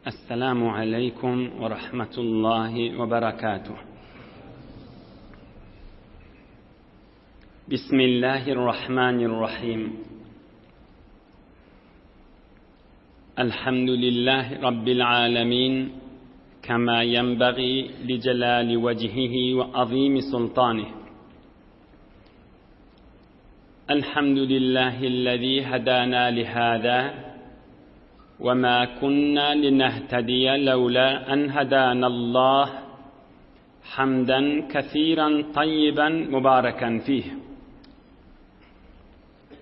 Esselamu aleýkum we rahmetullahi we berekatuh. Bismillahirrahmanirrahim. Elhamdülillahi Rabbil alemin. Kema yenbagi li celali vecihihi ve azimi sultanih. Elhamdülillahi'llezî hedâna lihâzâ ve mâ kunnâ linehtediye levlâ en hedânallâh hamden kesîren tayyiben mübâreken fîh.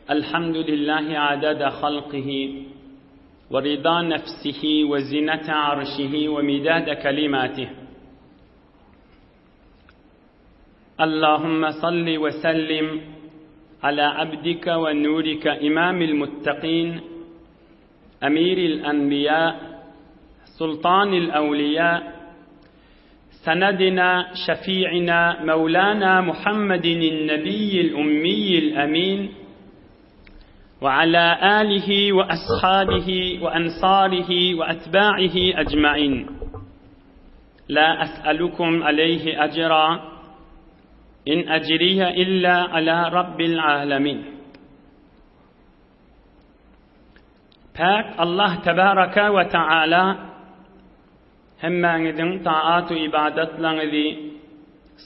Elhamdülillahi adede halkihi ve rida nefsihi ve zinete arşihi ve midade kelimatih. Allahümme salli ve sellim ala abdike ve nurike imamil muttaqin emiril enbiya sultanil evliya senedina şefi'ina mevlana Muhammedin nebiyyil ummiyil emin ve ala alihi ve ashabihi ve ensarihi ve etba'ihi ecmain. La es'elukum aleyhi ecra in ecriye illa ala rabbil alemin. Päk Allah tebaraka we taala hemmäňiziň taat we ibadatlaryňyzy,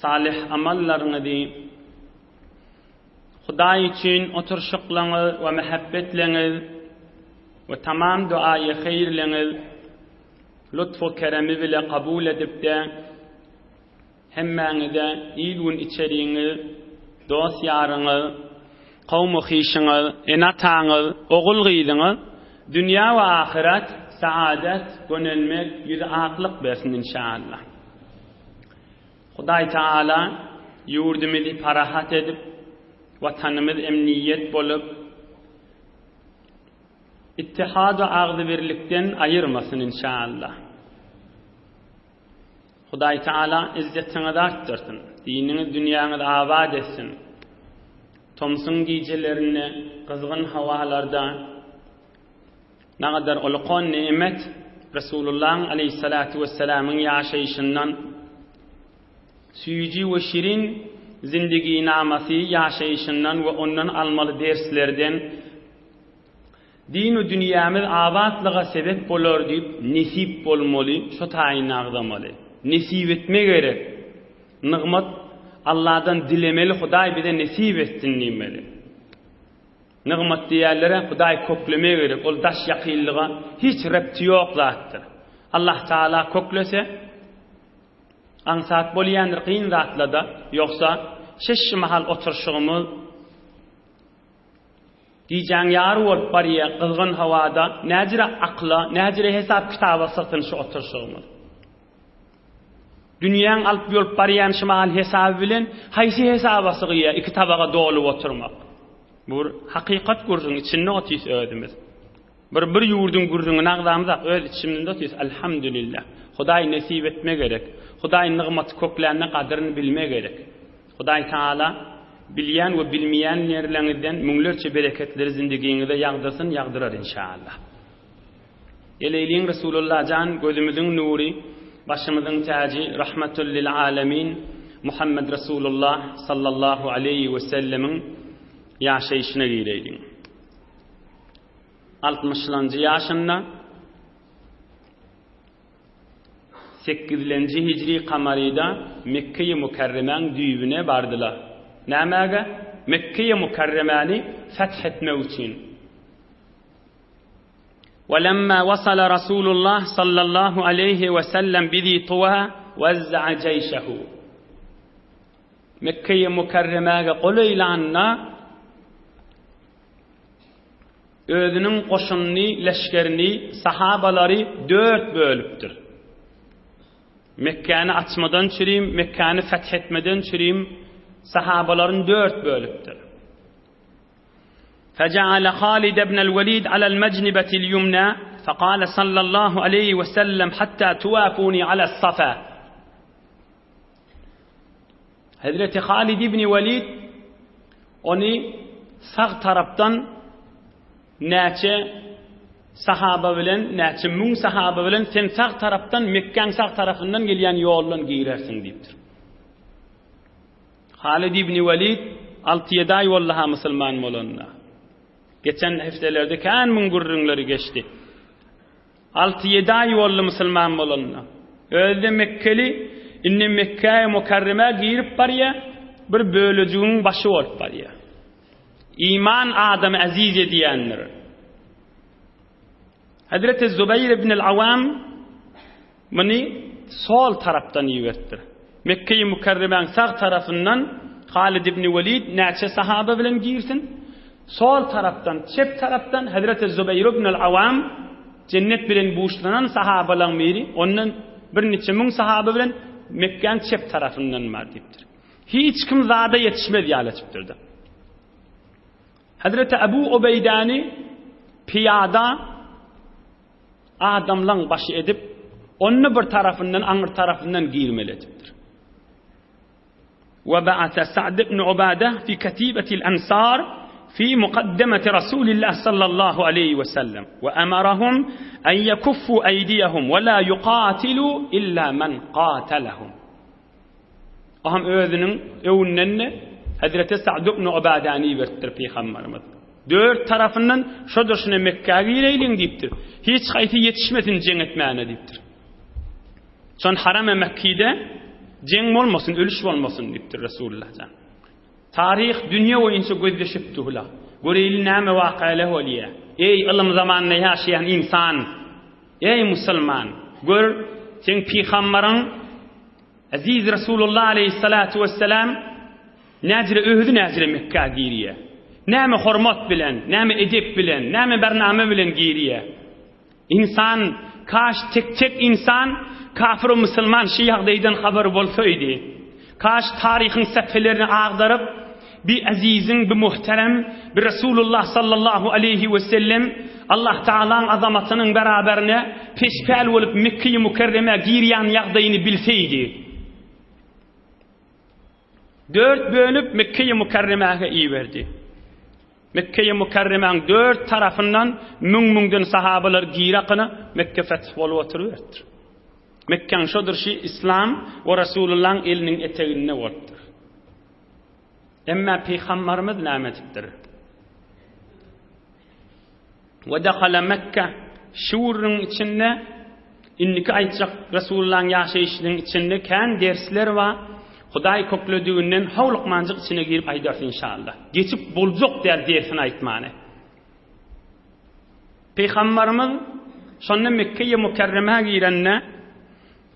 salyh amallaryňyzy, Hudaý üçin oturyşyklaryňyz we mähebbetleňiz we tamam duaýy heýrleňiz Lutf-u keremi bile kabul edip-de, hemmäňize il-gün içeriňiz, dost-ýaryňyz, kowmy-hyşyňyz, ene-ataňyz, ogul-gyzyňyz dünýä we ahyret saadet, gönenmek, ýüzi aklyk bersin inşaallah. Hudaý Taala ýurdumyzy parahat edip, Watanymyz emniýet bolup, Ittihad we agzybirlikden aýyrmasyn inşallah. Hudaý Taala izzetiňizi artdyrsyn. Diniňiz dünýäňiz abat etsin. Tomsuň gijelerinde gyzgyn hawalarda nagadar ulkan nimet Resulullahyň aleýhissalatu wessalamyň ýaşaýşyndan süýji we şirin zindiginamasy ýaşaýşyndan we ondan almaly derslerden Din-u dünýämiz abatlyga sebep bolar diýip nesip bolmaly, şo taýyny agzamaly. Nesip etme gerek. Nygmat Alladan dilemeli Hudaý bize nesip etsin diýmeli. Nygmat diýýänlere Hudaý kökleme gerek, ol daş ýakynlyga hiç repti ýok zatdyr. Allah Taala köklese aňsat bolýandyr kyn zatlada, ýogsa şeş mahal oturşygymyz Gijäň ýary bolup barýa gyzgyn howada näjire akyla, näjire hesap-kitaba syrtyn şu oturyşygymyz. Dünýäň alyp ýolup barýan şu mahal hesaby bilen haýsy hesaba sygýa iki tabaga dolup oturmak. Bu bir hakykat gürrüň içinde otyrys özümiz. Bir bir ýurduň gürrüňini agzamyzak öz içimizde otyrys Alhamdulillah. Hudaý nesip etme gerek. Hudaý nygmaty köklände gadyryny bilme gerek. Hudaý Tagala bilýän we bilmeýän ýerleňizden müňlerçe bereketleri zindigiňize ýagdyrsyn, ýagdyrar inşallah. Geleýliň Resulullah jan gözümiziň nury, başymyzyň täji, rahmatul lil alemin Muhammed Resulullah sallallahu aleýhi we sellemiň ýaşaýşyna gireýliň. Altmyşlanjy ýaşynda Sekizlenji hijri kamaryda Mekgeýi Mükerremäň düýbüne bardylar. Nämäge? Mekgeýi Mükerremäni feth etmek üçin. Welemma wasala Rasulullah sallallahu aleýhi we sellem bi Tuwa wezza'a jeýşehu. Mekgeýi Mükerremäge golaýlanda Özüniň goşunyny, leşgerini, sahabalary dört bölüpdir. Mekgäni açmadan çürim, Mekgäni feth etmeden çürim sahabalaryny dört bölüpdir. Fejeale Halid ibnel Welid alel mejnibetil ýumna, fekale sallallahu aleýhi we sellem hatta tuwafuni alas safa. Hezreti Halid ibn Welid ony sag tarapdan näçe? Sahaba bilen, näçe müň sahaba bilen sen sag tarapdan, Mekgäň sag tarapyndan gelýän ýoldan girersiň diýipdir. Halid ibn Welid alty-ýedi aý boldy-ha musulman bolanyna. Geçen hepdelerde kän müň gürrüňleri geçdi. Alty-ýedi aý boldy musulman bolanyna. Özi-de mekgeli, indi Mekgä-i Mukarremä girip barýar, bir bölejigiň başy bolup barýar. Iman adamy eziz edýändir. Hezreti Zubeýr ibn al-Awam muny sol tarapdan iberipdir. Mekge-i Mükerremäň sag tarapyndan Halid ibn Welid näçe sahaba bilen girsin, sol tarapdan, çep tarapdan Hezreti Zubeýr ibn al-Awam jennet bilen buşlanan sahabalaryň biri, ondan birniçe müň sahaba bilen Mekgäň çep tarapyndan bar diýipdir. Hiç kim zada ýetişmez ýaly etipdir-de. Hezreti Ebu Ubeýdäni pyýada adamlaň başy edip, ony bir tarapyndan, aňyr tarapyndan girmeli edipdir. Ve ba'ate Sa'd ibn Ubade fi katibetil Ensar fi mukaddemeti Rasulillah sallallahu aleyhi ve sellem ve emarahum en yekuffu eydiyehum ve la yuqatilu illa men qatalahum. O hem özüniň öwünden-de Hezreti Sa'd ibn Ubadäni iberipdir pygamberimiz. Dört tarapyndan şo durşuna Mekgä gireýliň diýipdir. Hiç haýsy ýetişmesin jeň etmäne diýipdir. Şon Haram-e Mekkide jeň bolmasyn, ölüş bolmasyn diýipdir Resulullah jan. Taryh dünýe boýunça gözleşipdi hula. Göreýli näme wakalar bolýar. Eý ylym zamanynda ýaşaýan ynsan! Eý musulman! Gör, seň pygambaryň Eziz Resulullah aleýhissalatu wessalam näjire özi näjire Mekgä girýär. Näme hormat bilen, näme edep bilen, näme bername bilen girýär. Ynsan, kaş tek-tek ynsan, kafir we musulman şu ýagdaýdan habary bolsaýdy. Kaş taryhyň sähfelerini agdaryp, bi eziziň, bi muhterem, bi Resulullah sallallahu aleýhi we sellem Allah Tagalaň azamatynyň beraberine peşpäl bolup Mekgeýi Mükerremä girýän ýagdaýyny bilseýdi. Dört bölüp Mekgeýi Mükerremäge iberdi. Mekgeýi Mükerremäň dört tarapyndan müň-müňden sahabalar gir-akyna Mekge feth bolup oturyberipdir. Mekgäň şo durşy Islam we Resulullahyň eliniň eteginde bolupdyr. Emma Pygambarymyz näme edipdir? We dakhala Mekge şu gürrüň içinde indiki aýtjak Resulullahyň ýaşaýşynyň içinde kän dersler bar. Hudaý köklediginden howlukmanjyk içine girip aýdarys inşallah. Geçip boljak däl dersini aýtmany. Pygambarymyz şonda Mekge-i Mükerremä girende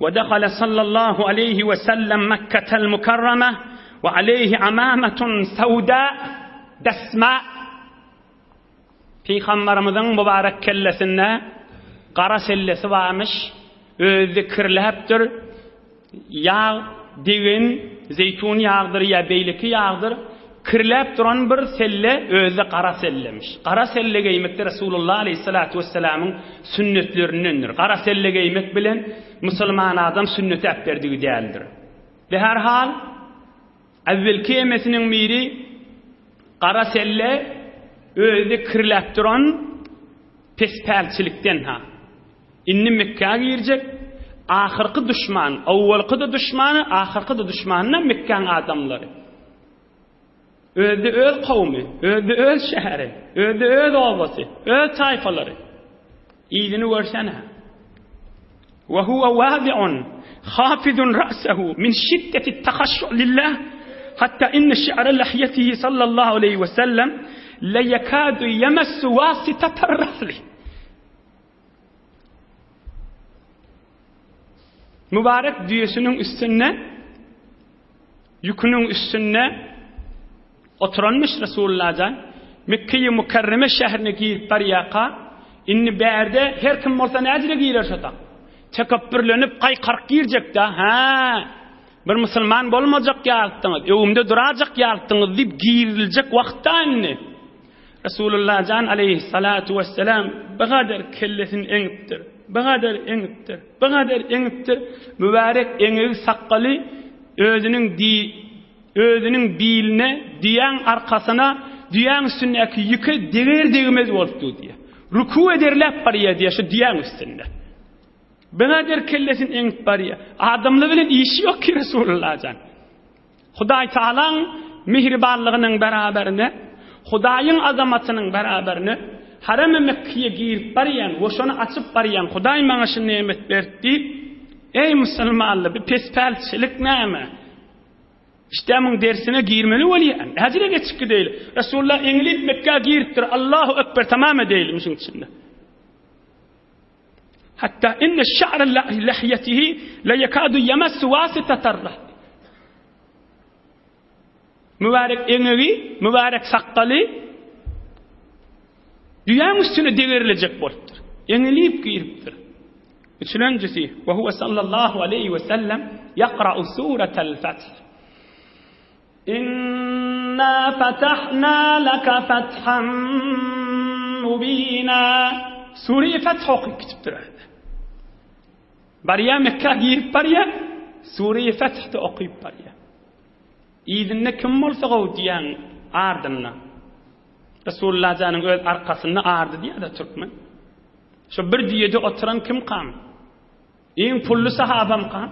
Ve dehala sallallahu aleyhi ve sellem Mekketel Mukarrame ve aleyhi amametun sevda desma Pygambarymyzyň mübarek kellesinde gara sellesi barmyş, özi kirläpdir, ýag degen zeýtun ýagdyr ýa beýleki ýagdyr, kirläp duran bir selle, özi-de gara sellemiş. Gara selle geýmek-de Resulullah aleýhissalatu wessalamyň sünnetlerindendir. Gara selle geýmek bilen musulman adam sünneti äpberdigi däldir. Be-herhal, äwwelki emesiniň biri gara selle, özi-de kirläp duran pespälçilikden-ha. Indi Mekgä girjek, ahyrky duşman, owalky-da duşmany, ahyrky-da duşmany Mekgäň adamlary. Özi-de öz kowmy, özi-de öz şäheri, özi-de öz obasy, öz taýpalary. Yzyny görsene. Ve huve wadi'un hafizun ra'sehu min şiddeti tahaşşu lillah hatta inne şi're lahyetihi sallallahu aleyhi ve sellem le yekadu yemessu vasitatar rahli. Mübarek düýesiniň üstünde, ýüküniň üstünde oturanmyş Resulullah jan. Mekge-i Mükerreme şäherine girip barýarka, indi bärde her kim bolsa näjire girer şo tak? Tekepbürlenip, gaýkaryk girjek-dä, hä, bir musulman bolmajak ýalytdyňyz, öňümde durajak ýalytdyňyz diýip giriljek wagt-da indi. Resulullah jan aleýhissalatu wesselam bir gader kellesini eňipdir, bir gader eňipdir, bir gader eňipdir. Mübärek eňegi sakgaly özüniň di özüniň biline, düýäň arkasyna, düýäň üstündäki ýüke deger-degmez bolupdy diýýär. Ruku ederläp barýar diýýär şu düýäň üstünde. Binader kellesini eňip barýar. Adamlar bilen işi ýok ki Resulullah jan. Hudaý Taalaň mihribanlygynyň beraberine, Hudaýyň azamatynyň beraberine Harem-i Mekkiýe girip barýan we şony açyp barýan Hudaý maňa şu nemet berdi diýip, eý musulmanlar, bu pespälçilik näme? Işdä muň dersine girmeli bolýan. Häzire geçip gideýli. Resulullah eňilip Mekgä giripdir. Allahu ekber tamam edeýli şuň içinde. Hatta inne şa'ra lihýetihi le ýekadu ýemessu wasitatar rahd. Mübärek eňegi, mübärek sakgaly düýäň üstüne degeriljek bolupdyr. Eňilip giripdir. Üçünjisi, we huwe sallallahu aleýhi we sellem ýakra'u suratal Fath. Inna fatahna laka fathan mubina. Sure-i Feth okyp gitipdir. Barýa Mekka girip barýa, Sure-i Feth-de okyp barýa. Yzynda kim bolsa gowy diýýän ardynda. Resulullah janyň öz arkasynda ardy diýýär-de türkmen. Şo bir düýede oturan kimkam? Iň pully sahabamkam?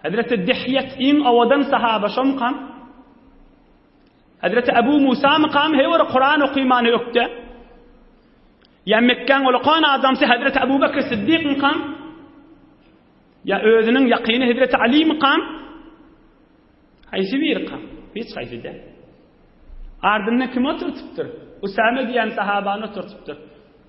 Hezreti Dihýet iň owadan sahaba şomkam? Hezreti Ebu Musa mykam he bir Kuran okymany ökde? Ýa Mekgäň ulakan adamsy Hezreti Ebu Bekr Siddik mykam? Ýa özüniň ýakyny Hezreti Ali mykam? Haýsy birikam? Hiç haýsy däl. Ardynda kim oturtypdyr? Usame diýen sahabany oturtypdyr.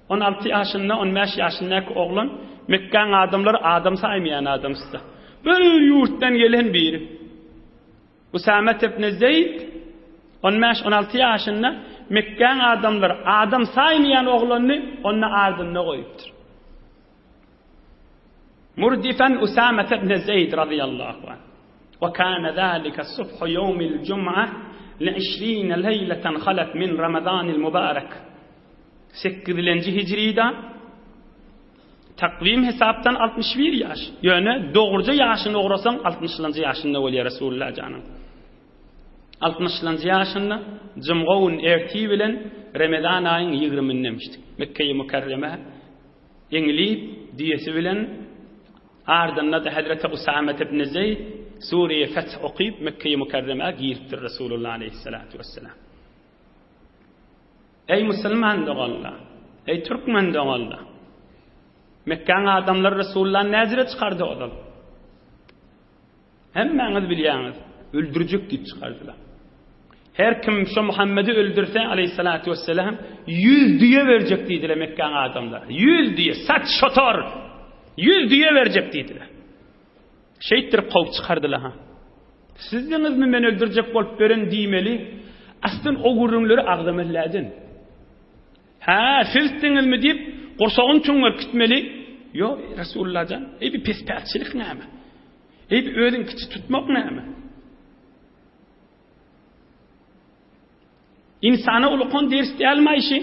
16 ýaşynda, 15 ýaşyndaky oglan Mekgäň adamlary adam saýmaýan adamsy-da. Bir ýurtdan gelen biri. Usame ibn Zeýd 15-16 ýaşynda Mekgäň adamlary adam saýmaýan oglanyny onda ardynda goýupdyr. Murdifan Usame ibn Zeýd razyýallahu anh. Wa kana zalika subhu ýewmil jum'a li işrine leýleten halat min Ramazanil mubarak. Sekizilenji hijrida takwim hesapdan 61 ýaş. Ýöne dogruja ýaşyny ugrasaň 60-lanjy ýaşynda bolýar Resulullah janyň. 60-lanjy ýaşynda jumga gün ertir bilen Ramazan aýyň 20-indemişdik. Mekge-i Mükerreme eňilip düýesi bilen ardynda-da Hazreti Usamet ibn Zeýd Sure-i Feth okyp Mekge-i Mükerremä giripdir Resulullah aleyhissalatu vesselam. Eý musulman doganlar! Eý türkmen doganlar! Mekgäň adamlary Resulullany näzire çykardy ozal? Hemmäňiz bilýäňiz, öldürjek diýip çykardylar. Her kim şu Muhammedi öldürse, aleyhissalatu vesselam, 100 düýe berjek diýdiler Mekgäň adamlary. 100 düýe, saç şotor! 100 düýe berjek diýdiler. Şeýtdirip kowup çykardylar ha. Sizdiňizmi meni öldürjek bolup beren diýmeli, aslyn o gürrüňleri agzamälläden. Hä, sizdiňizmi diýip, gursagyny çöňňerkitmeli. Ýok, Resulullah jan, eý bir pespäkçilik näme? Eý bir özüňi kiçi tutmak näme? Ynsana ulukan ders dälmi aýşy?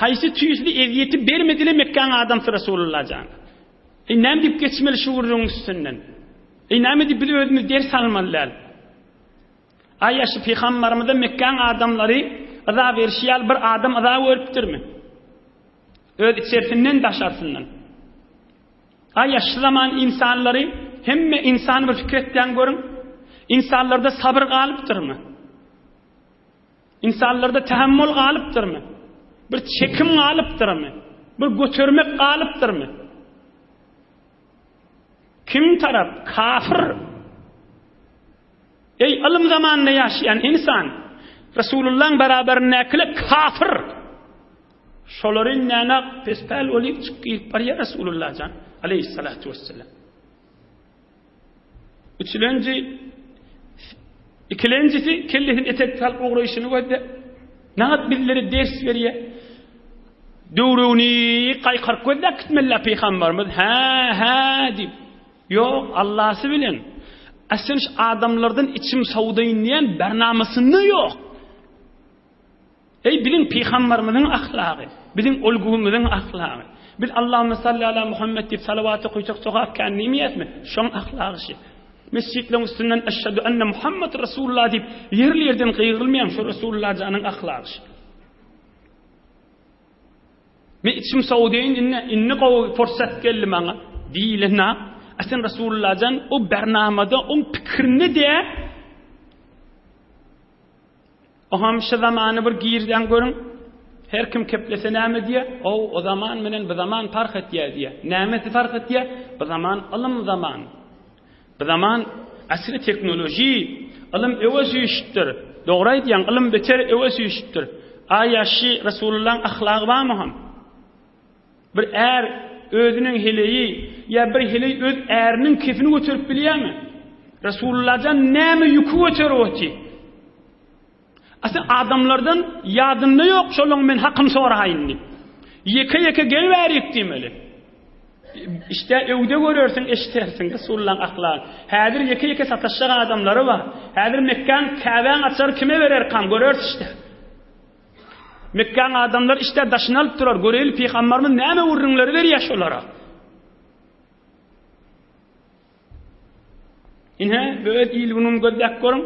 Haýsy tüýsli ezýeti bermedile Mekgäň adamsy Resulullah jana? Eý näme diýip geçmeli şu gürrüňiň üstünden? Eý näme diýip biz özümiz ders almaly däl? Aý şu pygambarymyza Mekgäň adamlary yza berişi ýaly bir adam yza görüpdirmi? Öz içersinden daşarsyndan. Aý şu zaman insanlary hemme insan bir pikir etýän görüň. Insanlarda sabyr galypdyrmy? Insanlarda tähemmül galypdyrmy? Bir çekim galypdyrmy? Bir götermek galypdyrmy? Kim tarap? Kafir. Ey ylym zamanynda ýaşaýan insan, Resulullahyň beraberindäkiler kafir. Şolary näme pespäl bolup çykyp barýar Resulullah jan aleyhissalatu vesselam. Üçülenji ikilenjisi kellesini etek salyp ugraýşyny gözle. Näat bizlere ders berýär. Döwrüni gaýkaryp gözläp gitmeli pygamberimiz. Hä, hä diýip. Ýok, Allasy bilen. Aslynda şu adamlardan içim sowdaýyn diýen barnamasynda ýok. Eý biziň pygambarymyzyň ahlagy, biziň ulgumyzyň ahlagy. Biz Allahümme salli ala Muhammed diýip salawat okyjak jogap kän diýmeýäsmi? Şoň ahlagy şi. Mesjitleriň üstünden eşhedü enne Muhammed Resulullah diýip ýerli ýerden gygyrylmaýan şu Resulullah janyň ahlagy şi. Men içim sowudaýyn indi, indi gowy pursat geldi maňa diýilena. A sen Rasulullajan o bernamada oň pikirini de Oham şu zamany bir girden görüň. Her kim keplese näme diýýär? Ow, o zaman bilen bu zaman parh etýär diýýär. Nämesi parh etýär? Bu zaman ylym zaman. Bu zaman asry tehnoloji, ylym öwe süýşüpdir. Dogry aýdýaň, ylym beter öwe süýşüpdir. A ýaşy Resulullahyň ahlagy barmy ham? Bir är özüniň heleýi ýa bir heleý öz äriniň kefini göterip bilýärmi? Resulullajan näme ýüki göterip otyr? Asy adamlardan ýadynda ýok şolaň men hakyny soraýyn diýip. Ýeke-ýeke gel bärik diýmeli. Işde öwde görersiň, eşitersiň Resulullaň ahlagyny. Häzir ýeke-ýeke sataşjak adamlary bar. Häzir Mekgäň, Käbäň açary kime bererkam göreris işte. Mekgäň adamlary işde daşyny alyp durar. Göreýli pygambarymyz näme gürrüňleri berýär şolara. Ine, öz il-günüňi gözläp görüň.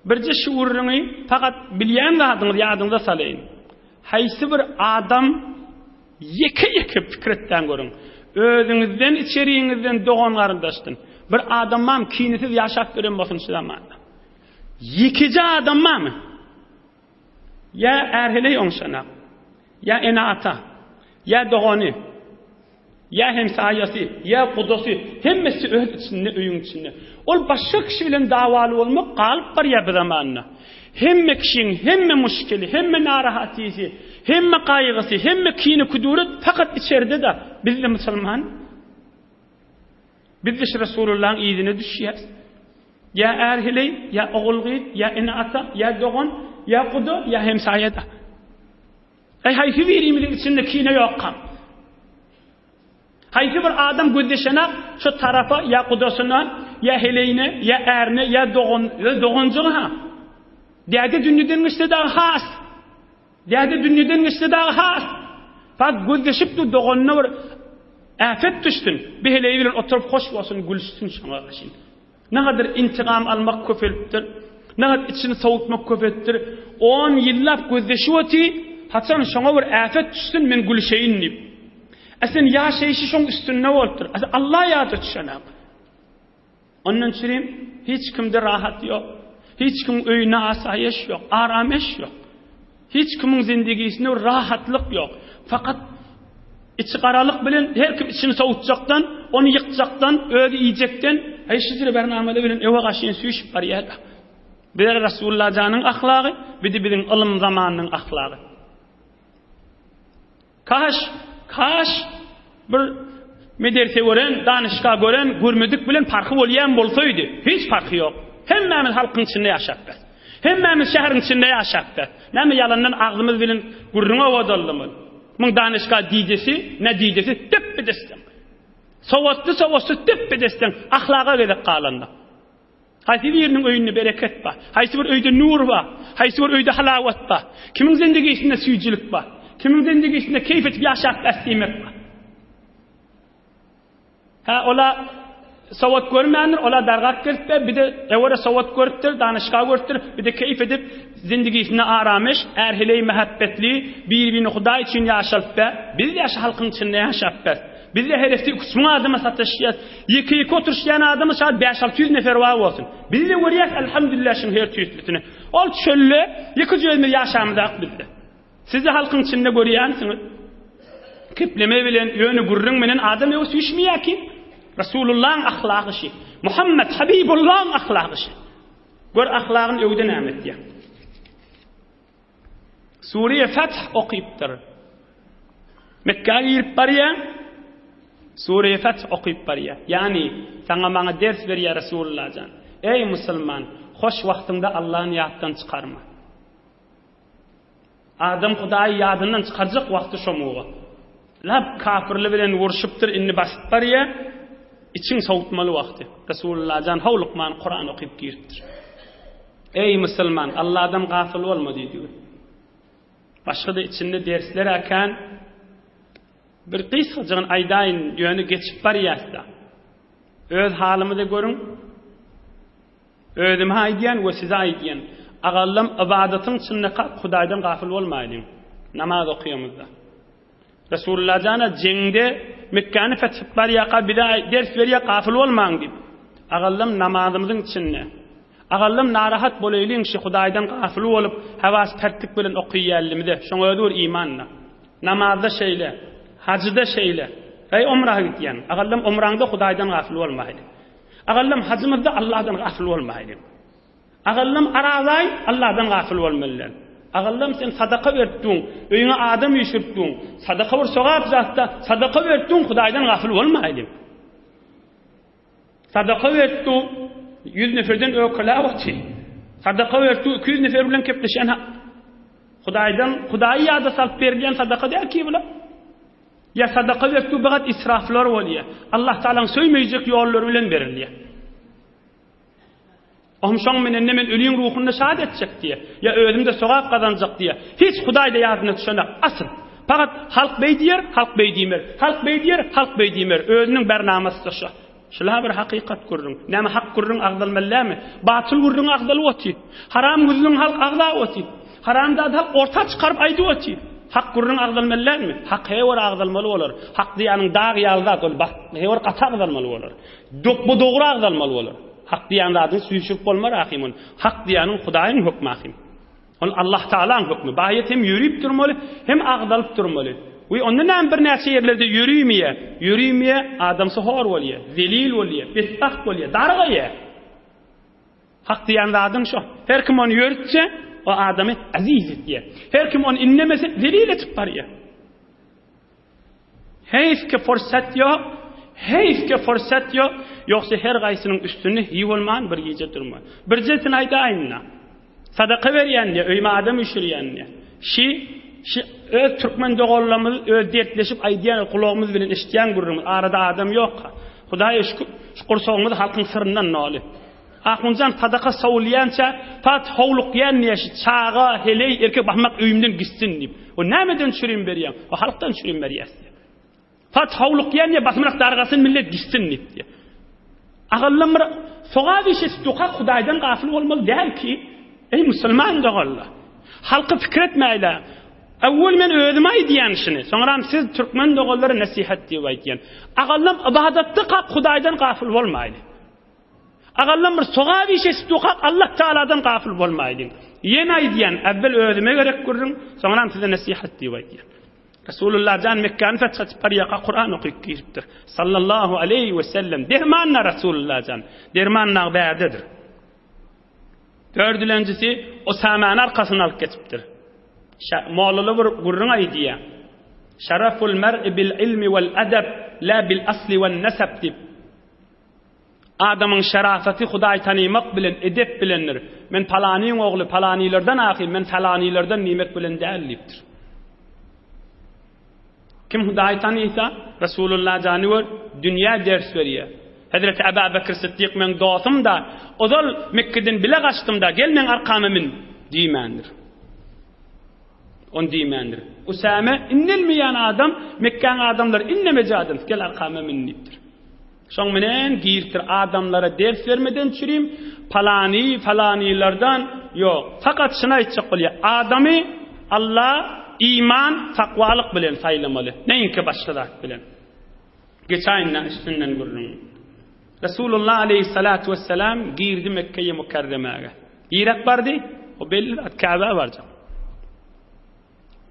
Birje şu gürrüňi fakat bilýän zadyňyzy ýadyňyza salaýyn. Haýsy bir adam ýeke-ýeke pikir etmän görüň. Özüňizden, içeriňizden, dogan-garyndaşdan bir adam barmy kinesiz ýaşap ýören bolsun şu zamanda? Ýekeje adam barmy? Ýa är-heleý oňşanak, ýa ene-ata, ýa dogany, ýa hemsaýasy, ýa gudasy, hemmesi öz içinde, öýüň içinde. Ol başga kişi bilen dawaly bolmak galyp barýar bu zamanda. Hemme kişiň hemme muşkili, hemme narahatysy, hemme gaýgysy, hemme kine-küdüret fakat içerde-de. Biz-de musulman. Biz-de şu Resulullahyň yzyna düşýäs. Ýa är-heleý, ýa ogul-gyz, ýa ene-ata, ýa dogan, ýa guda, ýa hemsaýa-da. Eý, haýsy birimiziň içinde kine ýokkam? Haýsy bir adam gözleşenak şu tarapa, ýa gudasyna, ýa heleýine, ýa ärine, ýa dogan, ýa doganjygyna. Däde dünýeden geçse dagy has. Däde dünýeden geçse dagy has. Bak gözleşip dur doganyna bir äpet düşsün. Bir heleýi bilen oturyp hoş bolsun, gülüşsün şoňa gaşyn. Nähadar intigam almak köpelipdir. Nähad içini sowutmak köpelipdir. On ýyllap gözleşip oty, haçan şoňa bir äpet düşsün, men gülüşeýin diýip. A sen ýaşaýşy şoň üstünde bolupdyr. A Allah ýada düşenak. Ondan çürim hiç kimde rahat ýok. Hiç kimiň öýünde asaýyş ýok, arameş ýok. Hiç kimiň zindigisinde bir rahatlyk ýok. Fakat içi garalyk bilen her kim içini sowutjakdan, ony ýykjakdan, özi iýjekden, heý şu jüre bernamede bilen öwe gaşyn süýşüp barýar. Bize Rasulullah janyň ahlagy, bidi biziň ylym zamanynyň ahlagy. Kaş, kaş bir mederse gören, danyşga gören, görmedik bilen parhy bolýan bolsaýdy. Hiç parhy ýok. Hemmämiz halkyň içinde ýaşapdyr. Hemmämiz şäheriň içinde ýaşapdyr. Näme ýalandan agzymyz bilen gürrüň owadaldymy? Muň danyşga didesi, ne didesi depbe-desseň. Sowatly sowatsyz depbe-desseň ahlaga gezek galanda. Haýsy biriniň öýünde bereket bar? Haýsy bir öýde nur bar? Haýsy bir öýde halawat bar? Kimiň zendigisinde süýjülik bar? Kimiň zendigisinde keýp edip ýaşap bäs diýmek bar? Hä, ola sowat görmändir, ola dargap gelipdir, bir de ewere sowat görüpdir, danyşga görüpdir, bir de keýp edip zendigisinde arameş, är-heleý mähebbetli, bir-birini Hudaý üçin ýaşalyp bä. Biz ýaşy halkyň içinde ýaşap bäs. Bizde heresi üç müň adama sataşýas. Ýeke-ýeke oturyşýan adamy şaýat bäş-alty ýüz nefer bar bolsun. Bizde görýäs elhamdülillah şuň her tüýslüsini. Ol çölde ýekeje özümiz ýaşamyzak bizde. Sizde halkyň içinde görýänsiňiz. Kepleme bilen, ýöne gürrüň bilen adam öwüs düşmeýär ki. Resulullahyň ahlagy şi. Muhammed Habibullahyň ahlagy şi. Gör ahlagyny öwde näme etýär. Sure Feth okypdyr. Mekgä girip barýar. Sure Feth okyp barýar. Ýagny, saňa maňa ders berýär Resulullah jan. Eý musulman, hoş wagtyňda Allahny ýatdan çykarma. Adam Hudaýy ýadyndan çykarjak wagty şomuga. Lap kafirli bilen urşupdyr, indi basyp barýar. Içiň sowutmaly wagty. Resulullah jan howlukman Kuran okyp giripdir. Eý musulman, Allahdan gafyl bolma diýdigi. Başga-da içinde dersler kän. Bir gysgajygyn aýdaýyn, ýöne geçip barýas-da. Öz halymyzy görüň. Özüme aýdýan we size aýdýan. Agallam ybadatyň içinde Hudaýdan gafyl bolmaýlyň. Namaz okaýamyzda. Resulullah jana jeňde Mekgäni feth edip barýarka bize ders berýär gafyl bolmaň diýip. Agallam namazymyzyň içinde. Agallam narahat bolaýlyň şi Hudaýdan gafyl bolup hawas pertlik bilen okyýanlymyza. Şoň özi bir iman-da. Namazda şeýle. Hajyda şeýle. Eý omraha gitýän. Agallam omraňda Hudaýdan gafyl bolmaýly. Agallam hajymyzda Allahdan gafyl bolmaýly. Agallam arazaý Allahdan gafyl bolmaly däl. Agallam sen sadaka berip duň, öýüňe adam üýşürip duň. Sadaka bir sogap zatda, sadaka berip duň Hudaýdan gafyl bolmaýly. Sadaka berip duň, 100 neferden ökeläp otyr. Sadaka berip duň, 200 nefer bilen kepleşen Hudaýdan, Hudaýy ýada salyp berilýän sadaka däl ki bular. Ýa sadaka berip duň, bagat israflar bolýar. Allah Taalanyň söýmejek ýollary bilen berilýär. Ohm şoň menen-de men öliň ruhuny şat etjek diýýär. Ýa özüm-de sogap gazanjak diýýär. Hiç Hudaý-da ýadyna düşenak. Asyl. Pagat halk beý diýer, halk beý diýmer. Halk beý diýer, halk beý diýmer. Özüniň bernamasy-da şo. Şul-a bir hakykat gürrüň. Näme hak gürrüň agzalmaly dälmi? Batyl gürrüň agzalyp otyr. Haram gürrüň halk agzap otyr. Haram zady halk orta çykaryp aýdyp otyr. Hak gürrüň agzalmaly dälmi? Hak heý bir agzalmaly bolar. Hak diýýäniň dag ýaly zat ol. Heý bir gaty agzalmaly bolar. Bu dogry agzalmaly bolar. Hak diýen zadyny süýşürip bolmar ahym ol. Hak diýeniň Hudaýyň hökmi ahym. Ol Allah Tagalaň hökmi. Baýat hem ýörüp durmaly, hem agzalyp durmaly. We onda näme birnäçe ýerlerde ýörümeýär. Ýörümeýär, adamsy hor bolýar, zelil bolýar, betbagt bolýar, dargaýar. Hak diýen zadyň şo. Her kim ony ýörütse, o adamy aziz etýär. Her kim ony inlemese, zelil etip barýar. Heýf ki fursat ýok, heýf ki fursat ýok, ýogsa her gaýsynyň üstünde hiý bolman bir gije durma. Birjesini aýdaýyn-da. Sadaka berýän diýe, öýüme adam üýşürýän diýe. Şi, şi öz türkmen doganlarymyz öz dertleşip aýdýan gulagymyz bilen eşitýän gürrüňimiz, arada adam ýok-ha. Hudaýa şükür, şu gursagymyz halkyň syryndan doly. Ahunjan sadaka sowulýança pat howlukýan diýýär şu çaga, heleý, erkek basmak öýümden gitsin diýip. O nämeden çürim berýäň? O halkdan çürim berýäs diýýär. Pat howlukýan diýýär basymrak dargasyn millet gitsin diýip diýýär. Agallym bir sogap iş etip durkak Hudaýdan gafyl bolmaly däl ki, eý musulman doganlar. Halky pikir etmäýle. Awwal men özüme aýdýan şuny, soňram siz türkmen doganlara nesihat diýip aýdýan. Agallym ybadatda kak Hudaýdan gafyl bolmaýly. Agallam bir sogap iş etip okap Allah Taaladan gafyl bolmaýlyň. Ýene aýdýan, äwwel özüme gerek gürrüň, soňram size nesihat diýip aýdýan. Resulullah jan Mekgäni feth edip barýarka Kuran okyp giripdir. Sallallahu aleýhi we sellem. Derman-da Resulullah jan. Derman nag bärdedir. Dördülenjisi Osamany arkasyna alyp geçipdir. Mollalar bir gürrüň aýdýar. Şaraful mer'i bil ilmi wal edeb, la bil asli wan neseb diýip. Adamyň şerafaty Hudaý tanymak bilen, edep bilendir. Men palanyň ogly, palanylardan ahym, men falanylardan diýmek bilen däl diýipdir. Kim Hudaýy tanysa, Resulullah jany gör, dünýä ders berýär. Hezreti Aba Bekr Siddik meň dostum-da, ozal Mekgeden bile gaçdym-da, gel meň arkama min diýmändir. Ony diýmändir. Usame indelmeýän adam, Mekgäň adamlary inlemeje adam, gel arkama min diýipdir. Şoň menen giripdir adamlara ders bermeden çürim palany falanylardan ýok. Fakat şuny aýtjak bolýa adamy Alla iman takwalyk bilen saýlamaly näinki başga zat bilen. Geçaýynda üstünden gürrüň. Resulullah aleýhissalatu wessalam girdi Mekkeýe Mukerremäge. Girek bardy, o belli zat Käbä barjak.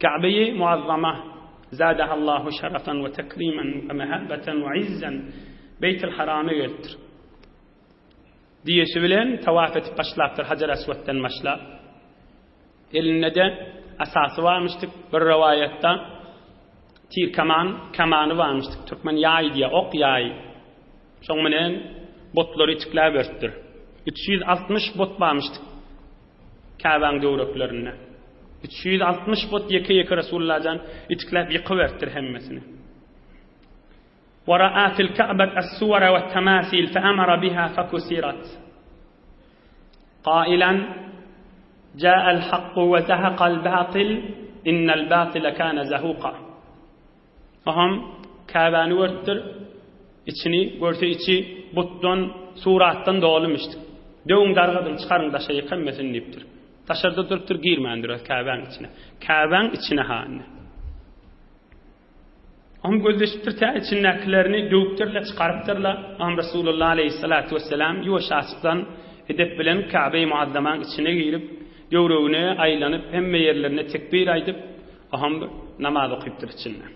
Käbeýi Muazzama, zadahallahu şerefan we tekrimen we mehabbeten we izzen, Beýtil Harama gelipdir. Diýişi bilen tawaf edip başlapdyr Hajar Aswatdan başlap. Elinde-de asasy barmyşdyk bir rowaýatda tir kaman, kamany barmyşdyk. Türkmen ýaý diýýär, ok ýaý. Şoň bilen botlary itikläp beripdir. 360 bot barmyşdyk. Käbäň döwreklerinde. 360 bot ýeke-ýeke Resulullah jan itikläp ýykyberipdir hemmesini. Wa ra'a fil Ka'bat as-suwara wat tamasil fa amara biha fakusirat. Qailan Ja'al hakku we zahaqal batil innal batila kana zahuqa. Oňam Käbäni görüpdir. Içini görse içi butdan, suratdan dolumyşdyk. Döwüň dargadyň, çykaryň daşa ýyk hemmesini diýipdir. Daşarda durupdyr, girmändir öz Käbäň içine. Käbäň içine ha indi. Oňa gözleşipdir, tä içindäkilerini döwüpdirler, çykarypdyrlar. Oňa Resulullah aleýhissalatu wesselam ýuwaşjaçykdan edep bilen Käbe-i Muazzamaň içine girip, döwregine aýlanyp, hemme ýerlerinde tekbir aýdyp, oňa bir namaz okypdyr içinde.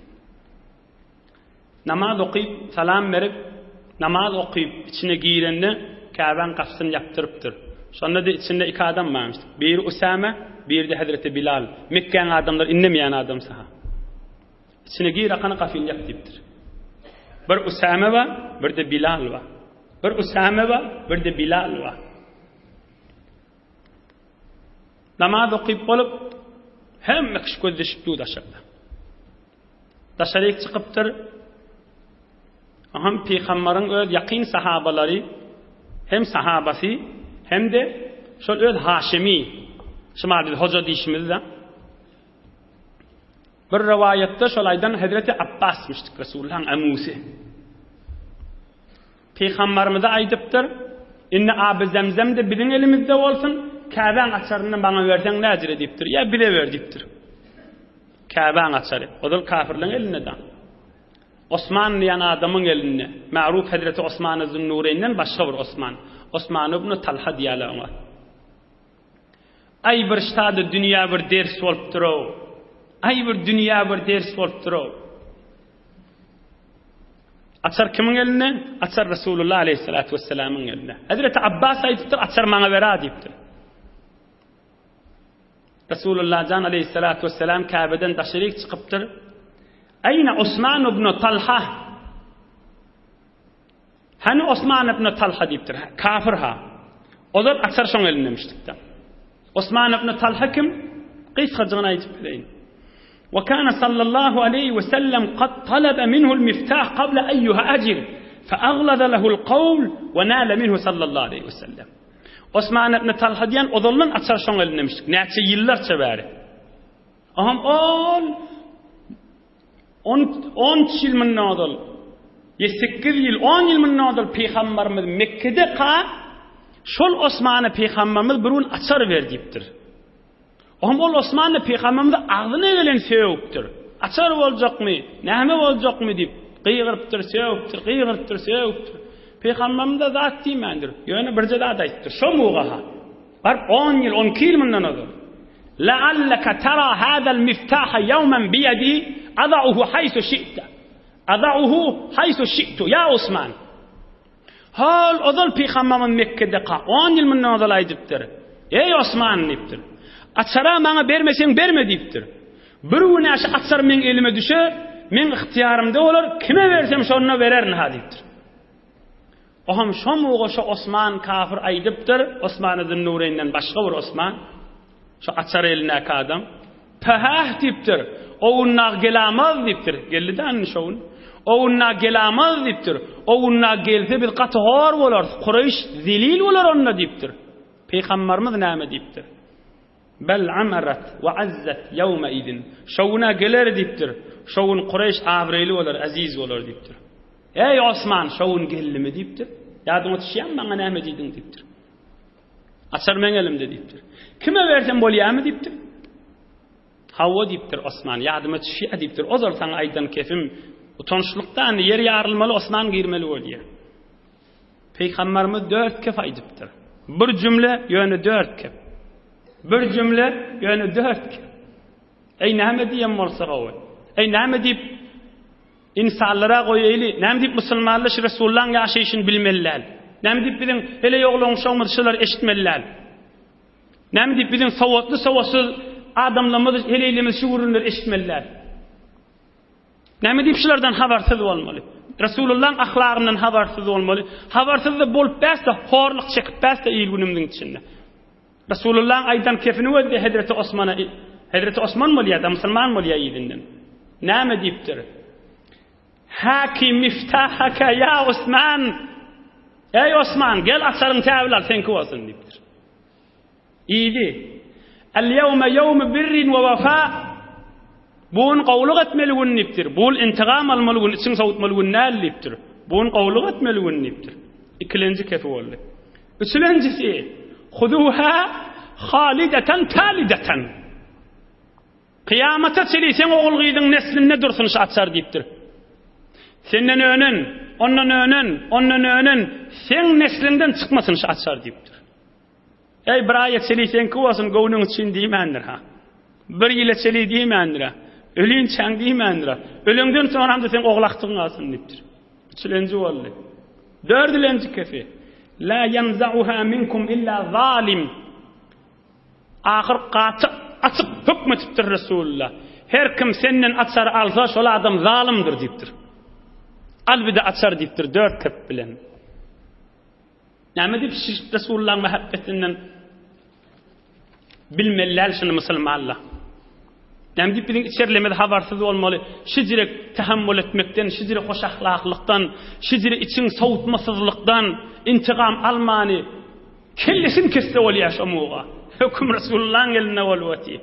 Namaz okyp, salam berip, namaz okyp, içine girende Käbäň gapysyny ýapdyrypdyr. Şonda-da içinde iki adam barmyş. Biri Usame, biri-de Hezreti Bilal. Mekgäň adamlary indemeýän adamsy-ha. Içine gir akana gapyny ýap diýipdir. Bir Usame bar, bir-de Bilal bar. Bir Usame bar, bir-de Bilal bar. Namaz okyp bolup, hemme kişi gözleşip dur daşarda. Daşaryk çykypdyr. Hem pygambaryň öz ýakyn sahabalary, hem sahabasy, hem-de şol öz Haşimi, şumal biz hoja diýşimizde. Bir rowaýatda şol aýdan Hezreti Abbasmyşdyk Resulullahyň amusy. Pygambarymyza aýdypdyr, Indi Aby Zemzem-de biziň elimizde bolsun, Käbäň açaryny maňa berseň näjire diýipdir. Ýa bize ber diýipdir. Käbäň açary. Ozal kafirleň elinde-de. Osman diýen adamyň elinde. Ma'ruf Hezreti Osman Zünnureýnden başga bir Osman. Osman ibn Talha diýýärler oňa. Aý bir ştada dünýä bir ders bolupdyr-ow. Aý bir dünýä bir ders bolupdyr-ow. Açar kimiň elinde? Açar Resulullah aleyhissalatu vesselamyň elinde. Hazreti Abbas aýdypdyr, açar maňa bera diýipdir. Resulullah jan aleyhissalatu vesselam Käbeden daşaryk çykypdyr. Aýna Osman ibn Talha? Hany Osman ibn Talha diýipdir. Kafir ha. Ozal açar şoň elindemişdik-de. Osman ibn Talha kim? Gysgajygyny aýdyp bereýin. Wa kana sallallahu aleýhi we sellem kad talaba minhu'l miftah qabla an yuhajir fa aglaza lehu'l qawl we nala minhu sallallahu aleýhi we sellem. Osman ibn Talha diýen ozaldan açar şoň elindemişdik. Näçe ýyllarça bäri. Aham ol On, on üç ýyl mundan ozal, ýa sekiz ýyl, on ýyl mundan ozal pygambarymyz Mekgede ka, şol Osmana pygambarymyz bir gün açar ber diýipdir. Oňam ol Osmany pygambarymyzy agzyna gelen sögüpdir. Açar boljakmy, näme boljakmy diýip, gygyrypdyr, sögüpdir, gygyrypdyr, sögüpdir. Pygambarymyz-da zat diýmändir. Ýöne birje zat aýdypdyr. Şo mugaha. Baryp on ýyl, on iki ýyl mundan ozal. Lealleke tera hazal miftaha ýewmen biýedi adauhu haýsu şi'te. Adauhu haýsu şi'tu ýa Osman. Hol ozal pygamberimiz Mekgedeka on ýyl mundan ozal aýdypdyr. Eý Osman diýipdir. Açara maňa bermeseň berme diýipdir. Bir gün şu açar meň elime düşer, meň ygtyýarymda bolar, kime bersem şonda bererin ha diýipdir. Oham şo muga şo Osman kafir aýdypdyr, Osman Zünnureýnden başga bir Osman, şo açar elindäki adam, Pähäh diýipdir, o gün nag gelamaz diýipdir, geldi-dä indi şo gün. O gün nag gelamaz diýipdir, o gün nag gelse biz gaty hor bolarys, Kureýş zelil bolar onda diýipdir. Pygambarymyz näme diýipdir? Bel amarat we azzat ýewme idin. Şo gün-ä geler diýipdir. Şo gün Kureýş abraýly bolar, eziz bolar diýipdir. Eý, Osman, şo gün geldimi diýipdir. Ýadyňa düşýärmi, maňa näme diýdiň diýipdir. Açar meň elimde diýipdir. Kime bersem bolýarmy diýipdir. Hawa diýipdir Osman, ýadyma düşýär diýipdir. Ozal saňa aýdan kefim utançlykdan ýer ýarylmaly, Osman girmeli bolýar. Pygamberimiz dört kef aýdypdyr. Bir jümle ýöne dört kef. Bir jümle ýöne dört kef. Eý näme diýen bolsa gowy. Eý näme diýip insanlara goýaýly, näme diýip musulmanlar şu Resulullahyň ýaşaýşyny bilmeli däl. Näme diýip biziň hele ýoglaňşygymyzy şular eşitmeli däl. Näme diýip biziň sowatly sowatsyz adamlarymyz heleýlerimiz şu gürrüňleri eşitmeli däl. Näme diýip şulardan habarsyz bolmaly? Resulullahyň ahlagyndan habarsyz bolmaly. Habarsyz-da bolup bäs-de, horluk çekip bäs-de il-günümiziň içinde. Resulullahyň aýdan kefini gözde Hezreti Osmana, Hezreti Osman bolýar-da, musulman bolýar yzyndan. Näme diýipdir? Haki miftahaka ýa Osman! Eý Osman, gel açaryň täbil al, seňki bolsun diýipdir. Idi. El-ýewme ýewmu birrin we wefa. Bu gün gowulyk etmeli gün diýipdir. Bu gün intigam almaly gün, içiň sowutmaly gün däl diýipdir. Bu gün gowulyk etmeli gün diýipdir. Ikilenji kefi boldy. Üçülenjisi, Huzuha halideten talideten. Kyýamata çenli seň ogul-gyzyň neslinde dursun şu açar diýipdir. Senden önen, ondan önen, ondan önen, seň nesliňden çykmasyn şu açar diýipdir. Eý, bir aýa çeli seňki bolsun göwnüň üçin diýmändir ha. Bir ýyla çeli diýmändir ha. Ölinçäň diýmändir ha. Öleňden soňram-da seň ogul agtygyň galsyn diýipdir. Üçülenji boldy. Dördülenji kefi. La ýanzauha minkum illa zalim. Ahyr gaty açyk hökm etipdir Resulullah. Her kim senden açary alsa, şol adam zalymdyr diýipdir. Al bir-de açar diýipdir dört kep bilen. Näme diýip şişip Resulullahyň mähebbetinden bilmeli däl şuny musulmanlar. Näme diýip biziň içerilerimiz habarsyz bolmaly. Şijirek tahammul etmekden, şijire hoş ahlaklykdan, şijire içiň sowutmasyzlykdan intigam almany kellesini kesse bolýar şo muga. Höküm Resulullahyň elinde bolup otyr.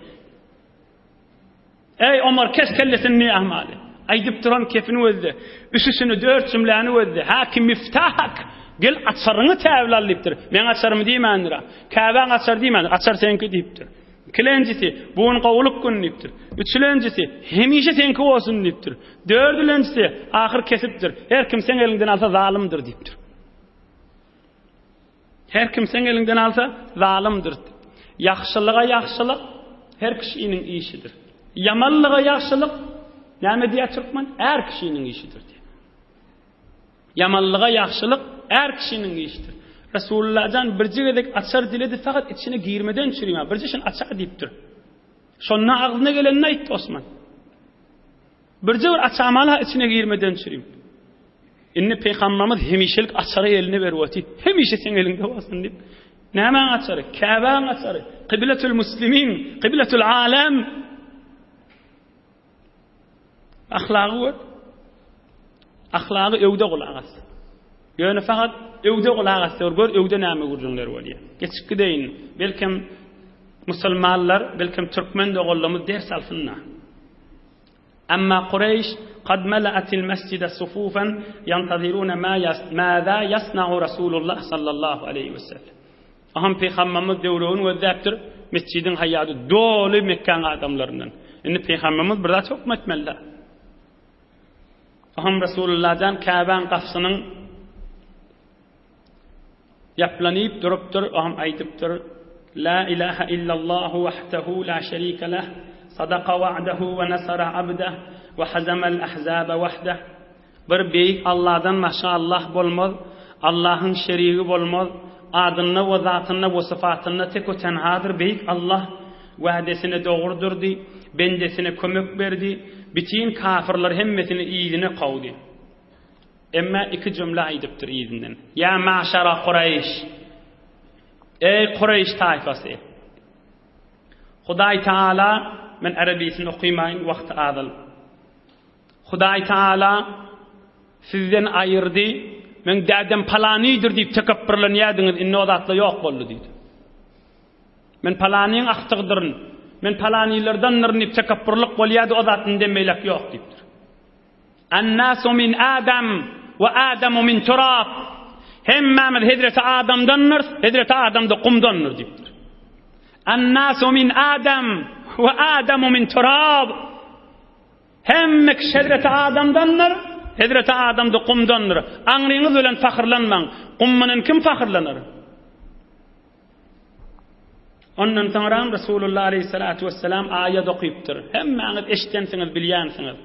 Eý, Omar, kes kellesini ne ahmaly. Aýdyp duran kepini gözle. Üçüsini, dört jümläni gözle. Haki miftahak! Gel, açaryňy täwil al diýipdir. Meň açarymy diýmändir-a. Käbäň açary diýmändir. Açar seňki diýipdir. Ikilenjisi, bu gün gowulyk güni diýipdir. Üçülenjisi, hemişe seňki bolsun diýipdir. Dördülenjisi, ahyr kesipdir. Her kim seň eliňden alsa zalymdyr diýipdir. Her kim seň eliňden alsa, zalymdyr. Ýagşylyga ýagşylyk her kişiniň işidir. Ýamanlyga ýagşylyk näme diýýär türkmen? Är kişiniň işidir diýýär. Ýamanlyga ýagşylyk är kişiniň işidir. Resulullah jan birje gezek açar diledi, fakat içine girmeden çürüýär. Birje şuny açar diýipdir. Şonda agzyna gelenini aýtdy Osman. Birje bir açamaly içine girmeden çürim. Indi Pygamberimiz hemişelik açary eline berip otyr. Hemişe seň eliňde bolsun diýip. Nämäň açary? Käbäň açary. Kybletül muslimin, kybletül alem. Ahlagy gör. Ahlagy öwde gulak as. Ýöne fakat öwde gulak as gör, gör öwde näme gürrüňler bolýar. Geçip gideýin. Belkem musulmanlar, belkem türkmen doganlarymyz ders alsynlar. Emma Kureýş kad mela'atil mesjide sufufan ýantazirune ma maza ýasna'u Rasulullah sallallahu aleýhi we sellem. Aham Pygamberimiz döwregini gözläpdir, mesjidiň haýady doly Mekgäň adamlaryndan. Indi Pygamberimiz bir zat hökm etmeli-dä. Aham Rasulullahdan Käbäň gapysynyň Ýaplanyp durupdyr, oňam aýdypdyr, La ilaha illallahu wahdahu la şerike leh, sadaka wa'dahu we nasara abdah, we hazamal ahzaba wahdah. Bir beýik Allahdan başga Allah bolmaz, Allahyň şerigi bolmaz, adynda we zatynda we syfatynda tek we tenhadyr beýik Allah, wa'desine dogry durdy, bendesine kömek berdi, bitin kafyrlary hemmesini yzyna kowdy. Emma iki jümle aýdypdyr yzyndan. Ýa maşara Kureýş! Eý Kureýş taýfasy! Hudaý Taala, men arabisini okymaýyn, wagty azalyp. Hudaý Taala sizden aýyrdy, meň dädem palanydyr diýip tekepbirlenýärdiňiz, indi o zatlar ýok boldy diýdi. Men palanyň agtygydyryn, men palanylardandyryn diýip tekepbirlik bolýardy, o zat indem beýläk ýok diýipdir. An-nasu min Adam we Adamu min turab. Hemmämiz hezreti Adamdandyrys, hezreti Adam-da gumdandyr diýipdir. An-nasu min Adam we Adamu min turab. Hemme kişi hezreti Adamdandyr, hezreti Adam-da gumdandyr. Aňryňyz bilen pahyrlanmaň. Gum bilen kim pahyrlanar? Ondan soňram Resulullah aleyhissalatu vesselam aýat okypdyr. Hemmäňiz eşidensiňiz, bilýänsiňiz.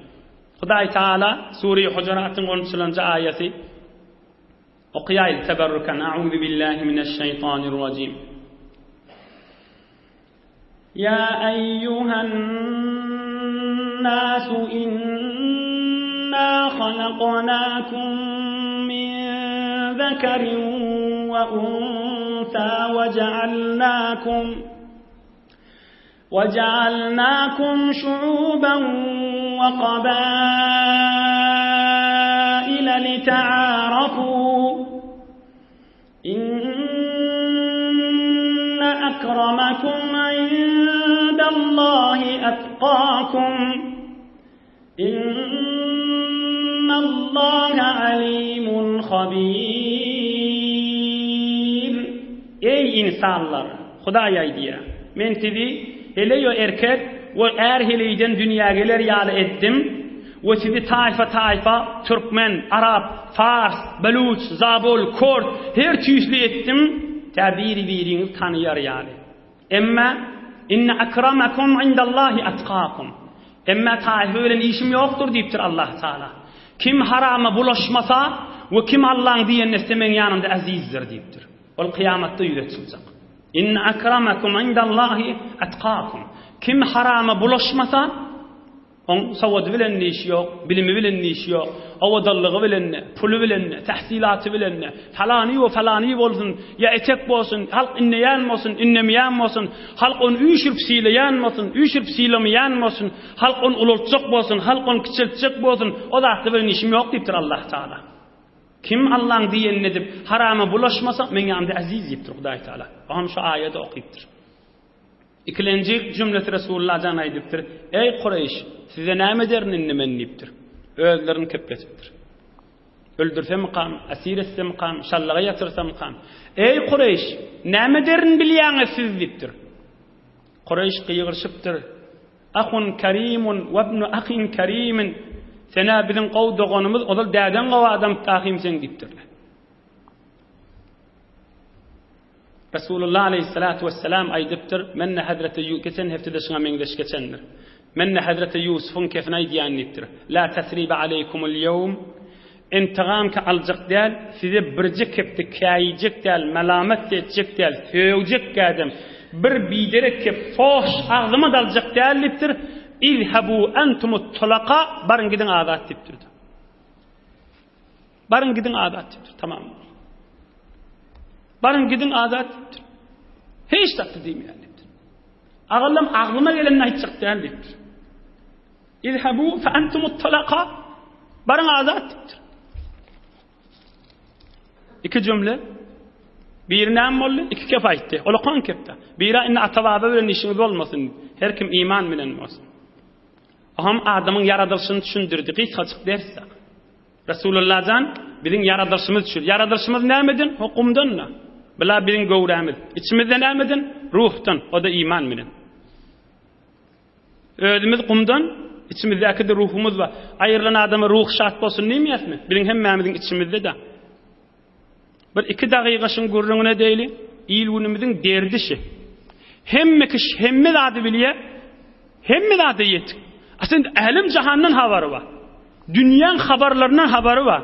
Hudaý Taala Sure-i Hujuratyň 13-nji aýaty okaýaýly teberrukan. A'uzu billahi mineşşeýtanirrajim. Ýa eýýuhan nasu inna halaknakum min zekerin we unsa we jealnakum we jealnakum şuuben we kabaile lite'arafu Inne akramakum indallahi etkakum. Innallaha alimun habir. Eý insanlar, Hudaý aýdýar, men sizi heleý we erkek we är heleýden dünýä geler ýaly etdim. We sizi taýfa-taýfa, türkmen, arap, fars, beluç, zabul, kort, her tüýsli etdim, tä biri-biriňizi tanaýar ýaly. Emma, Inne akramakum indallahi atkakum. Emma taýfa bilen işim ýokdur diýipdir Allah Taala. Kim harama bulaşmasa we kim Allaň diýenini etse meň ýanymda äzizdir diýipdir. Ol kyýamatda ýüze çykjak. Inne akramakum indallahi atkakum. Kim harama bulaşmasa, Oň sowady bilen-de işi ýok, bilimi bilen-de işi ýok, owadanlygy bilen-de, puly bilen-de, tähsilaty bilen-de, falany we falany bolsun, ýa etek bolsun, halk indeýän bolsun, indemeýän bolsun, halk ony üýşürip sylaýan bolsun, üýşürip sylamaýan bolsun, halk ony ulaltjak bolsun, halk ony kiçeltjek bolsun, o zatlar bilen işim ýok diýipdir Allah Tagala. Kim Allaň diýenini edip, harama bulaşmasa, meň ýanymda eziz diýipdir Hudaý Tagala. Oňam şu aýady okypdyr. Ikilenji jümlesi Resulullah jan aýdypdyr, Eý, Kureýş, size näme ederin indi men diýipdir. Özlerini kepletipdir. Öldürsemikam, esir etsemikam, şallaga ýatyrsamykam? Eý, Kureýş, näme ederin bilýäňiz siz diýipdir. Kureýş gygyryşypdyr, Ahun kerimun we ibnu ahin kerimin, Sen-ä biziň gowy doganymyz, ozal dädeň gowy adamypdy ahym seň diýipdirler. Resulullah aleýhissalatu wessalam aýdypdyr, Men-de hezreti Ýu, geçen hepdede şuňa meňzeş geçendir. Men-de hezreti Ýusubyň kefini aýdýan diýipdir. La tesribe aleýkumul ýewm, Intigam ki aljak däl, size birje kepde käýijek däl, melamat etjek däl, sögjek gädem, bir biderek kep fohş agzyma daljak däl diýipdir. Izhebu entumut tulaka, baryň gidiň azat diýipdir. Baryň gidiň azat diýipdir. Tamam. Baryň gidiň azat diýipdir. Hiç zatda diýmeýän diýipdir. Agallam agzyma gelenini aýtjak däl diýipdir. Izhabu fa antumut talaqa. Baryň azat diýipdir. Iki jümle. Biri näme boldy? Iki kep aýtdy. Ol okan kepde. Biri indi ata-baba bilen işiňiz bolmasyn. Her kim iman bilen bolsun. Oham adamyň ýaradylyşyny düşündirdi. Gysgajyk ders. Resulullah jan, biziň ýaradylyşymyz şu. Ýaradylyşymyz nämeden? O gumdan-da. Bula biziň göwrämiz. Içimizde nämeden? Ruhdan, o-da iman bilen. Özümiz gumdan, içimizdäki-de ruhumyz bar. Aýrylan adama ruhy şat bolsun diýmeýäsmi? Biziň hemmämiziň içimizde-de. Bir iki dagyga şuň gürrüňine edeýli. Il-günümiziň derdi şi. Hemme kişi hemme zady bilýär. Hemme zada ýetik. Aslynda älem-jahandan habary bar. Dünýäň habarlaryndan habary bar.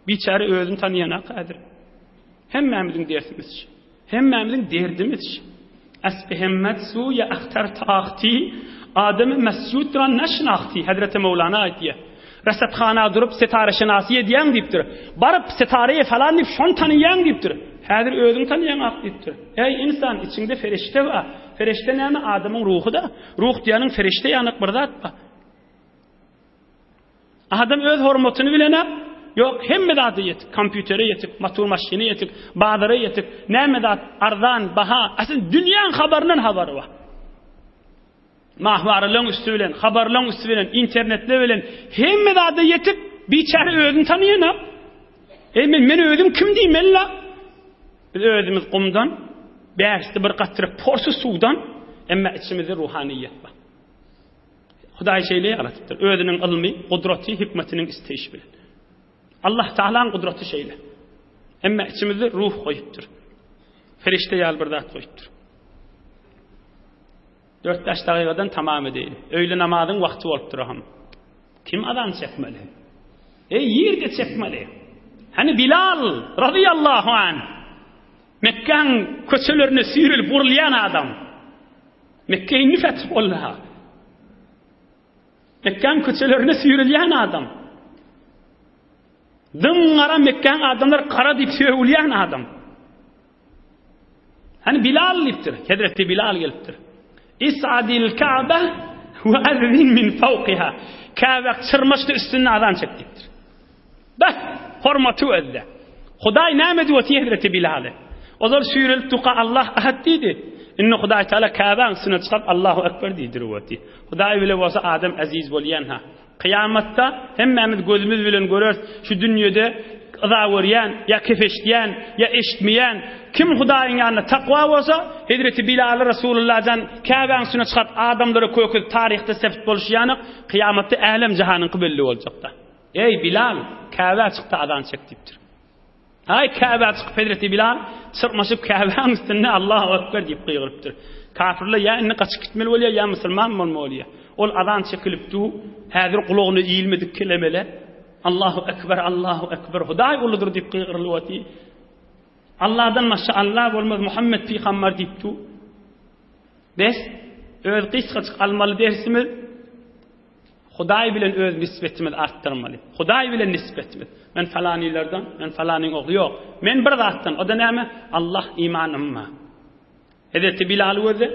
Biçäre özüni tanaýanak häzir. Hemmämiziň dersimiz şi. Hemmämiziň derdimiz şi. Asp-i himmet suýa ahtar tagty, Adamy mesjud ra neşnahty, Hezreti Möwlana aýtýar. Rasathana durup setareşenasy edýäň diýipdir. Baryp setareýe falan diýip şony tanaýaň diýipdir. Häzir özüňi tanaýaňak diýipdir. Eý ynsan içiňde ferişde bar. Ferişde näme adamyň ruhy-da. Ruh diýeniň ferişde ýanak bir zat bar. Adam öz hormatyny bilenok, ýok, hemme zada ýetik, kompýutere ýetik, motor maşyna ýetik, bazara ýetik, näme zat arzan, baha, asyl dünýäň habaryndan habary bar. Mahwaralaryň üsti bilen, habarlaryň üsti bilen, internetler bilen hemme zada ýetik, biçäre özüni tanaýanok. Eý men, men özüm kim diýmeli-la? Biz özümiz gumdan, bäşde bir gatra porsy suwdan, emma içimizde ruhanyýet bar. Hudaý şeýle ýaratypdyr. Özüniň ylmy, gudraty, hikmetiniň isleýşi bilen. Allah Taalaň gudraty şeýle. Emma içimizde ruh goýupdyr. Perişde ýaly bir zat goýupdyr. 4-5 dagygadan tamam edeýin. Öýle namazyň wagty bolupdyr hem. Kim azan çekmeli? Ey ýerde çekmeli. Hani Bilal radiyallahu an Mekgäň köçelerine süýrelip urulýan adam. Mekge indi feth boldy-ha. Mekgäň köçelerine süýrelýän adam. Dym gara Mekgäň adamlar gara diýip sögülýän adam. Hani Bilal diýipdir. Hezreti Bilal gelipdir. Is'adil Ka'be we azin min fawqiha. Käbe çyrmaşdy üstünde azan çek diýipdir. Beh, hormaty özde. Hudaý näme diýip otyr hezreti Bilale? Ozal süýrelip duka Allah ahad diýdi. Indi Hudaý Teala Käbäň üstüne çykaryp Allahu ekber diýdirip otyr. Hudaý bile bolsa adam eziz bolýan ha. Kyýamatda hemmämiz gözümiz bilen göreris şu dünýede. yza görýän, ýa kef eşidýän, ýa eşitmeýän, kim Hudaýyň ýanynda takwa bolsa, Hezreti Bilaly Resulullah jan Käbäň üstüne çykaryp adamlara kökezip taryhda sebt bolşy ýanak, kyýamatda älem-jahanyňky belli boljakda. Eý, Bilal, Käbä çykda azan çek diýipdir. Aý, Käbä çykyp hezreti Bilal çyrmaşyp Käbäň üstünde Allahu Ekber diýip gygyrypdyr. Kafirler ýa indi gaçyp gitmeli bolýar, ýa musulman bolmaly bolýar. Ol azan çekilip dur, häzir gulagyna ilmedik kelemele Allahu Ekber, Allahu Ekber, Hudaý uludyr diýip gygyrylyp otyr. Allahdan başga Allah bolmaz, Muhammet pygamber diýip dur. Bes, öz gysgajyk almaly dersimiz Hudaý bilen öz nisbetimizi artdyrmaly. Hudaý bilen nisbetimiz. Men falanylardan, men falanyň ogly ýok. Men bir zatdan, o-da näme? Allah imanym bar. Hezreti Bilaly gözle.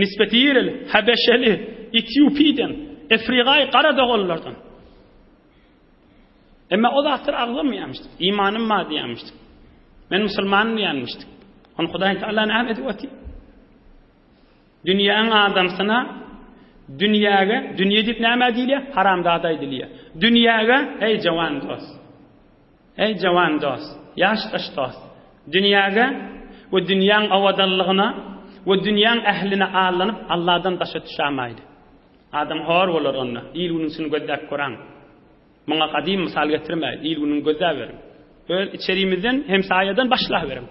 Nisbeti ýereli, Habeşeli, Etiopiden, Efrigaý gara doganlardan. Emma o zatlar agzamaýarmyşdyk. Imanym bar diýýärmişdik. Men musulmanym diýýärmişdik. Ony Hudaý Taala näme edip otyr? Dünýäň adamsyna dünýäge, dünýe diýip nämä diýilýär? Haramzada aýdylýar. Dünýäge, eý jawan dost. Eý jawan dost, ýaşdaş dost. Dünýäge we dünýäň owadanlygyna we dünýäň ähline allanyp Allahdan daşa düşämaýly. Adam hor bolar onda. Il-günüň içini gözläp göräň. Muňa gadym mysal getirmäýin, il-günüňi gözläberiň. Öz içerimizden, hemsaýadan başlaberiň.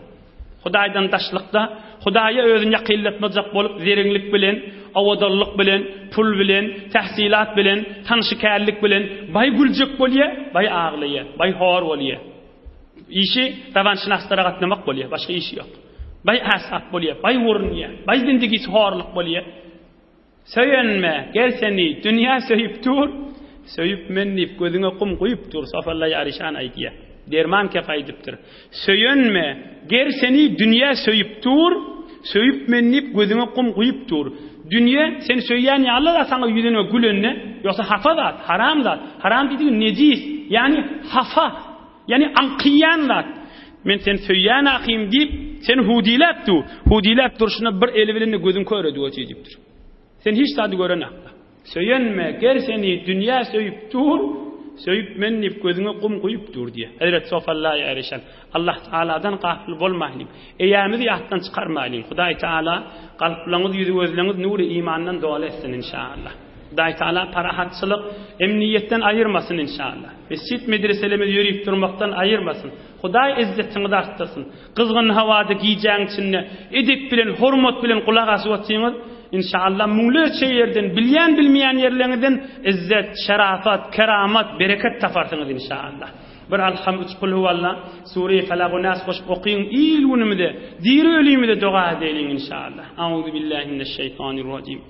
Hudaýdan daşlykda, Hudaýa özüni ýakynlatmajak bolup, zereňlik bilen, owadanlyk bilen, pul bilen, tähsilat bilen, tanşykärlik bilen baý güljek bolýar, baý aglaýar, baý hor bolýar. Işi zabanşynaslara gatnamak bolýar, başga işi ýok. Baý äsap bolýar, baý urunýar, baý zindigisi horluk bolýar. Söýenme, gel seni dünýä söýüp dur, Söýüp men diýip gözüňe gum guýup dur, Sofalla Ýaryşan aýdýa. Derman kef aýdypdyr. Söýenme, ger seni dünýä söýüp dur, Söýüp men diýip gözüňe gum guýup dur. Dünýe seni söýýän ýaly-da saňa ýüzüne gülende, ýogsa hafa zat, haram zat. Haram diýdigi nejis, ýagny hafa. Ýagny aňkyýan zat. Men seni söýýän ahym diýip, seni hudiläp dur. Hudiläp durşuna bir eli bilen-de gözüň kör edip otyr diýipdir. Sen hiç zady görenakda. Söýenme, ger seni dünýä söýüp dur, söýüp men diýip gözüňe gum guýup dur diýýär. Hezreti Sofallaý Erişen, Allah Tagaladan gapyl bolmaýlyň. Eýämizi ýatdan çykarmaýlyň. Hudaý Tagala kalplaryňyzy, ýüzi-gözleriňizi nury imandan doly etsin inşallah. Hudaý Tagala parahatçylyk, emniýetden aýyrmasyn inşallah. Mesjit medreselerimizi ýörip durmakdan aýyrmasyn. Hudaý izzetiňizi artdyrsyn. Gyzgyn howada gijäň içinde edep bilen, hormat bilen gulak asyp otyrňyz. Inşallah müňlerçe ýerden, bilýän bilmeýän ýerleriňizden izzet, şerafat, keramat, bereket taparsyňyz inşallah. Bir Alham üç Kulhuwalla, Sure-i Felak we Nas goşup okyň il günümize, diri ölimize doga edeýliň inşallah. Auzubillahi mineşşeýtanirrajim.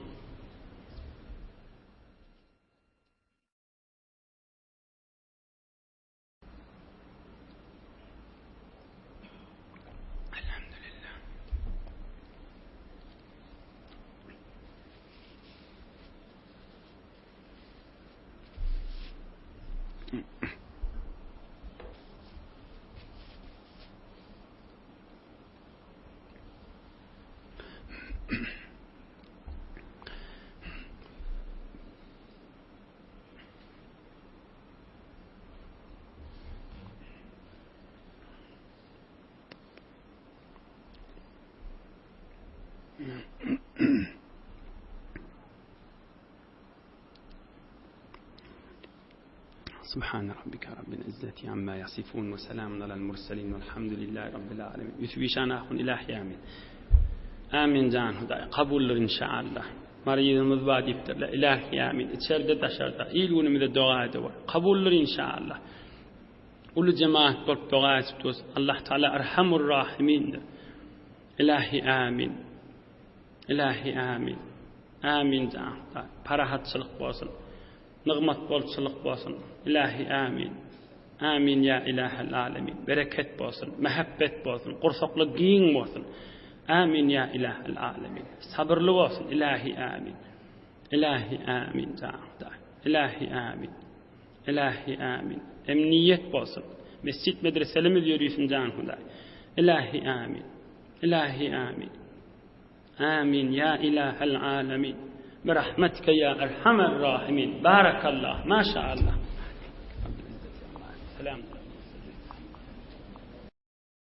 Elhamdülillah. Subhane rabbike rabbil izzeti amma yasifun we selamun alel murselin velhamdülillahi rabbil alemin. Ýusup işan ahun ilahi amin. Amin jan Hudaý kabuldyr inşallah. Maryzymyz bar diýipdirler. Ilahi amin. Içerde daşarda il günümize doga edip. Kabuldyr inşallah. Uly jemaat bolup doga edip durus. Allah Teala Erhamur Rahimindir. Ilahi amin. Ilahi amin. Amin jan Hudaý. Parahatçylyk bolsun. Nygmat bolçulyk bolsun. Ilahi amin. Amin ýa ilahel alemin. Bereket bolsun, mähebbet bolsun, gursakly giň bolsun. Amin ýa ilahel alemin. Sabyrly bolsun. Ilahi amin. Ilahi amin jan Hudaý. Ilahi amin. Ilahi amin. Emniýet bolsun. Mesjit medreselimiz ýörüsün jan Hudaý. Ilahi amin. Ilahi amin. Amin ya ilahel alemin. Birahmetike ya erhamer rahimin. Barakallah. Maşallah. Selam.